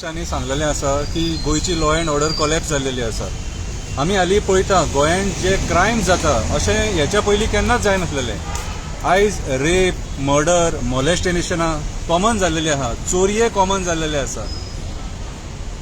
पक्षांनी सांगलेलें आसा की गोंयची लॉ अँड ऑर्डर कोलॅप्स जाल्लेली आसा. आमी हालीं पळयता गोंयांत जे क्रायम जाता अशें हेच्या पयलीं केन्नाच जायनासलेलें. आयज रेप, मर्डर, मोलेस्टेशनां कॉमन जाल्लेली आहा, चोरये कॉमन जाल्लेले आसा,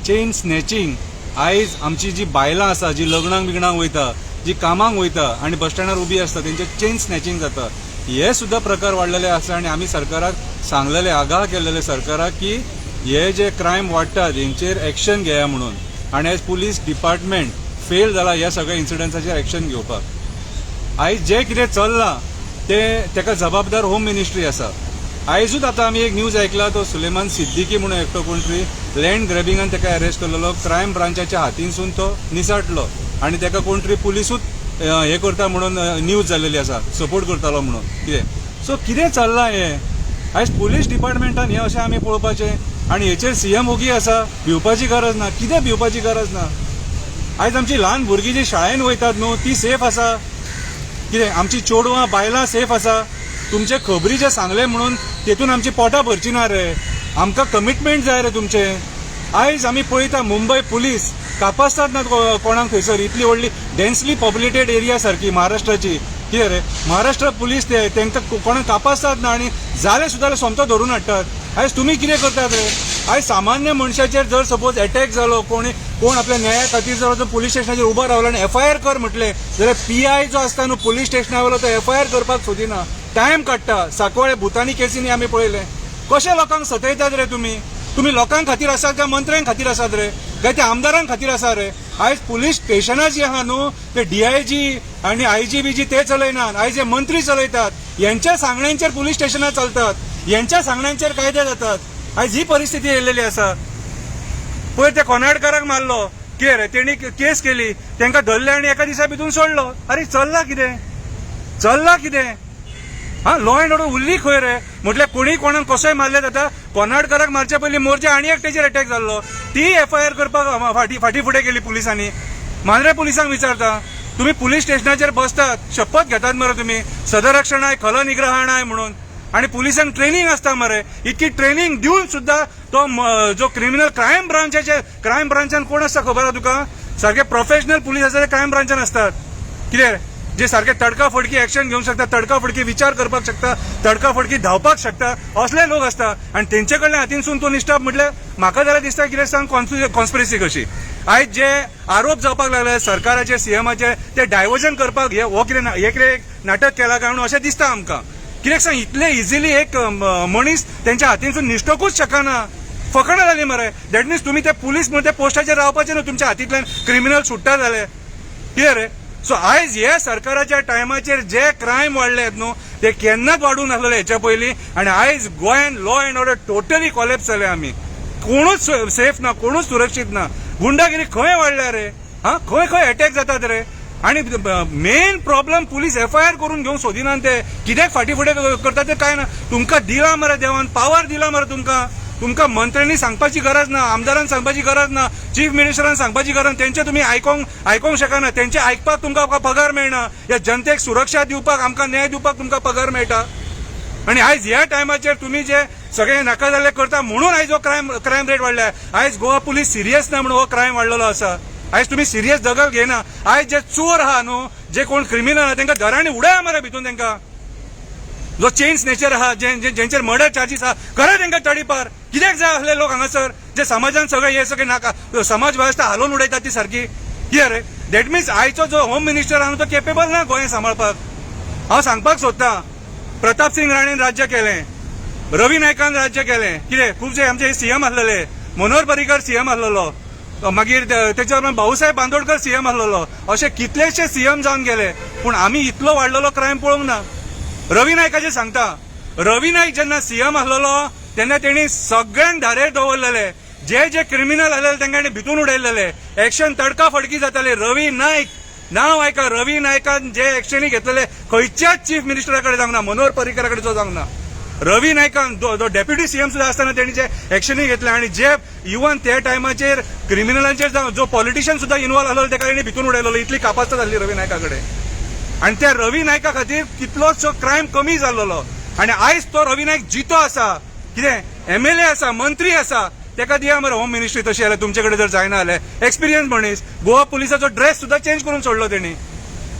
चेन स्नॅचिंग. आयज आमची जी बायलां आसा, जी लग्नाक बिग्नाक वयता, जी कामाक वयता आनी बस स्टँडार उबी आसता, तेंचे चेन स्नॅचिंग जाता. हे सुद्दां प्रकार वाडलेले आसा आनी आमी सरकाराक सांगलेले, आगाह केल्लेले सरकाराक की हे जे क्रायम वाडटात हेंचेर एक्शन घेया म्हणून. आनी आयज पुलीस डिपार्टमेंट फेल जाला ह्या सगळ्या इन्सिडंट्साचेर एक्शन घेवपाक. आयज जें कितें चल्लां तें तेका जबाबदार होम मिनिस्ट्री आसा. आयजूच आतां आमी एक न्यूज आयकला, तो सुलेमान सिद्दीकी म्हणून एकटो कोण तरी लँड ग्रॅबिंगान तेका अरेस्ट केलेलो. क्रायम ब्रांचाच्या हातीनसून तो निसाटलो आनी तेका कोण तरी पुलिसूच हें करता म्हणून न्यूज जाल्लेली आसा, सपोर्ट करतालो म्हणून कितें. सो कितें चल्लां हें आयज पुलीस डिपार्टमेंटान हें अशें आमी पळोवपाचें आनी हेचेर सीएम ओगी आसा. भिवपाची गरज ना, कितें भिवपाची गरज ना. आयज आमची ल्हान भुरगीं जी शाळेन वयतात न्हू ती सेफ आसा? कितें आमची चेडवां बायलां सेफ आसा? तुमचे खबरी जे सांगले म्हणून तेतून आमची पोटां भरची ना रे. आमकां कमिटमेंट जाय रे तुमचें. आयज आमी पळयता मुंबय पुलीस कापासतात ना कोणाक थंयसर, इतली व्हडली डेन्सली पॉप्युलेटेड एरिया सारकी महाराष्ट्राची. कितें रे महाराष्ट्र पुलीस ते तांकां कोणाक कापासतात ना आनी जालें सुद्दां जाल्यार सोमतो धरून हाडटात. आयज तुमी कितें करतात रे? आयज सामान्य मनशाचेर जर सपोज एटॅक जालो, कोणी कोण आपल्या न्याया खातीर जर पुलीस स्टेशनाचेर उबो रावलो आनी एफआयआर कर म्हटलें जाल्यार पीआय जो आसता न्हू पुलीस स्टेशना वयलो तो एफआयआर करपाक सोदिना, टायम काडटा. सांकवाळे भुतानी केसीनी आमी पळयलें कशें लोकांक सतयतात रे तुमी. तुमी लोकां खातीर आसात काय मंत्र्यां खातीर आसात रे, काय ते आमदारां खातीर आसा रे? आयज पुलीस स्टेशनां जी आहा न्हू ते डीआयजी आनी आयजी बीजी ते चलयनात, आयज हे मंत्री चलयतात. यांच्या सांगण्यांचेर पुलीस स्टेशनां चलतात, यांच्या सांगण्यांचेर कायदे जातात. आयज ही परिस्थिती येयलेली आसा. पयर ते कोनाडकाराक मारलो, कितें रे तेणी केस केली, तांकां धरले आनी एका दिसा भितून सोडलो. अरे चल्ला कितें, चल्ला कितें? हा, लॉ अँड ऑर्डर उरली खंय रे? म्हटल्यार कोणी कोणाक कसोय मारले जाता. कोनाडकाराक मारचे पयलीं मोरजे आनी एकट्याचेर अटॅक जाल्लो, ती एफआयआर करपाक फाटीं फाटीं फुडें केली पुलिसांनी. मांद्रे पुलिसांक विचारता, तुमी पुलीस स्टेशनाचेर बसतात, शपथ घेतात मरे तुमी सदरक्षणाय खलनिग्रहणाय म्हणून, आनी पुलिसांक ट्रेनिंग आसता मरे. इतकी ट्रेनिंग दिवन सुद्दां तो जो क्रिमिनल क्रायम ब्रांचाचे, क्रायम ब्रांचान कोण आसता खबर आसा तुका? सारके प्रोफेशनल पुलीस आसा ते क्रायम ब्रांचान आसतात. कितें जे सारके तडका फडकी एक्शन घेवंक शकता, तडका फडकी विचार करपाक शकता, तडका फडकी धांवपाक शकता असले लोक आसता आनी तेंचे कडल्यान हातीनसून तो निश्ठाप म्हटल्यार म्हाका जाल्यार दिसता कितें सांग, कॉन्स्पिरसी कशी. आयज जे आरोप जावपाक लागले सरकाराचे, सीएमाचे, ते डायवर्जन करपाक हे हो कितें हे कितें नाटक केला काय म्हणून अशें दिसता आमकां. कित्याक सांग, इतले इजिली एक मनीस तेंच्या हातीनसून निश्टकूच शकना. फकाणां जाली मरे. That means तुमी ते पुलीस म्हणून त्या पोस्टाचेर रावपाचे न्हू, तुमच्या हातींतल्यान क्रिमिनल सुट्टा जाले कितें रे? सो आयज हे सरकाराच्या टायमाचेर जे क्रायम वाडले न्हू ते केन्नाच वाडूंक नासलेले हेच्या पयलीं. आनी आयज गोंयान law and order totally collapse जाले. आमी कोणूच सेफ ना, कोणूच सुरक्षीत ना. गुंडागिरी खंय वाडल्या रे? हा, खंय खंय अटॅक जातात रे? आनी मेन प्रॉब्लम पुलीस एफआयआर करून घेवंक सोदिनात, ते कित्याक फाटीं फुडें करतात ते काय ना. तुमकां दिला मरे देवान पावर, दिला मरे तुमकां. तुमकां मंत्र्यांनी सांगपाची गरज ना, आमदारान सांगपाची गरज ना, चीफ मिनिस्टरान सांगपाची गरज ना. तेंचे तुमी आयकोंक आयकोंक शकना, तेंचे आयकपाक तुमकां पगार मेळना. ह्या जनतेक सुरक्षा दिवपाक, आमकां न्याय दिवपाक तुमकां पगार मेळटा. आनी आयज ह्या टायमाचेर तुमी जे सगळे नाका जाल्ले करता म्हणून आयज हो क्रायम रेट वाडल्या. आयज गोवा पुलीस सिरियस ना म्हणून हो क्रायम वाडलेलो आसा. आयज तुमी सिरियस दखल घेना. आयज जे चोर आहा न्हू, जे कोण क्रिमिनल आहा, तांकां घरांनी उडया मरे भितून. तांकां जो चेन स्नॅचर आहा, जेंचेर मर्डर चार्जीस आहा, करा तांकां तडीपार. कित्याक जाय असले लोक हांगासर जे समाजान सगळे हे सगळे नाका समाज वेवस्था हालोवन उडयतात ती सारकी? कितें रे? That means आयचो जो होम मिनिस्टर आहा तो केपेबल ना गोंय सांबाळपाक. हांव सांगपाक सोदतां, प्रताप सिंग राणेन राज्य केलें, रवी नायकान राज्य केलें, कितें खुबशे आमचे सीएम आसलेले, मनोहर पर्रीकर सीएम आसलेलो, मागीर तेच्या उपरांत भाऊसाहेब बांदोडकर सीएम आसलेलो, अशे कितलेशे सीएम जावन गेले, पूण आमी इतलो वाडलेलो क्रायम पळोवंक ना. रवी नायकाचें सांगता, रवी नायक जेन्ना सीएम आसलेलो तेन्ना तेणी सगळ्यांक धारेर दवरलेले. जे जे क्रिमिनल आसलेले तांकां भितून उडयलेले. एक्शन तडका फडकी जाताले. रवी नायक नाव आयका, रवी नायकान जे एक्शनी घेतलेले खंयच्याच चीफ मिनिस्टरा कडेन जावंक ना, मनोहर पर्रीकरा कडेन जो जावंक ना. रवी नायकान जो डेप्युटी सीएम सुद्दां आसतना तेणी जे एक्शनी घेतले आनी जे इवन त्या टायमाचेर क्रिमिनलांचेर जो पॉलिटिशियन सुद्दां इन्वॉल्व आसलो तेका तेणी भितून उडयलेलो. इतली कापास्ता जाल्ली रवी नायका कडेन आनी त्या रवी नायका खातीर कितलोसो क्रायम कमी जाल्लो. आनी आयज तो रवी नायक जितो आसा, कितें एमएलए आसा, मंत्री आसा. तेका दिया मरे होम मिनिस्ट्री. तशी जाल्यार तुमचे कडेन जर जायना जाल्यार, एक्सपिरियन्स मनीस. गोवा पुलिसाचो ड्रेस सुद्दां चेंज करून सोडलो तेणी.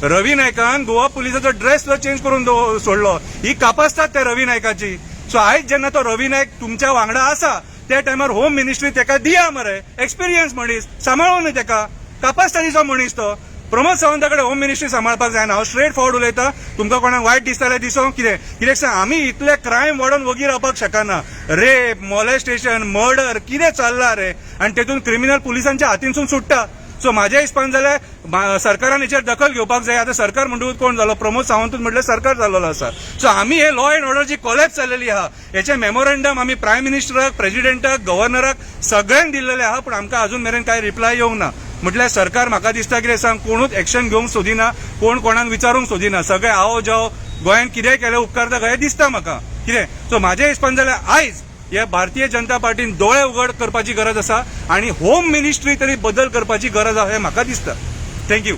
रवी नायकान गोवा पुलिसाचो ड्रेस सुद्दां चेंज करून सोडलो. ही कापास्ताद त्या रवी नायकाची. सो आयज जेन्ना तो रवी नायक तुमच्या वांगडा आसा, त्या टायमार होम मिनिस्ट्री तेका दिया मरे. एक्सपिरियन्स मनीस, सांबाळून न्हय तेका. कापास्तादीचो मनीस तो. प्रमोद सावंता कडेन होम मिनिस्ट्री सांबाळपाक जायना. हांव स्ट्रेट फॉरवर्ड उलयता. तुमकां कोणाक वायट दिसता जाल्यार दिसो. कितें कित्याक सांग, आमी इतले क्रायम वाडोवन वगी रावपाक शकना. रेप, मॉलेस्टेशन, मर्डर कितें चल्ला रे, आनी तेतून क्रिमिनल पुलिसांच्या हातीनसून सुट्टा. सो म्हाज्या हिसपान जाल्यार सरकारान हेचेर दखल घेवपाक जाय. आतां सरकार म्हणटकूच कोण जालो? प्रमोद सावंतूच म्हटल्यार सरकार जाल्लो आसा. सो आमी हे लॉ एंड ऑर्डर जी कॉलॅप्स जाल्लेली आहा, हेचे मेमोरंडम आमी प्रायम मिनिस्टराक, प्रेजिडेंटाक, गव्हर्नराक सगळ्यांक दिल्लेले आहा, पूण आमकां अजून मेरेन कांय रिप्लाय येवंक ना. म्हटल्यार सरकार म्हाका दिसता, कितें सांग, कोणूच एक्शन घेवंक सोदिना, कोण कोणाक विचारूंक सोदिना. सगळे आओ जाओ, गोंयांत कितेंय केलें उपकारता काय दिसता म्हाका कितें. सो म्हाज्या हिसपान जाल्यार आयज हे भारतीय जनता पार्टीन दोळे उगड करपाची गरज आसा आनी होम मिनिस्ट्री तरी बदल करपाची गरज आसा हें म्हाका दिसता. Thank you.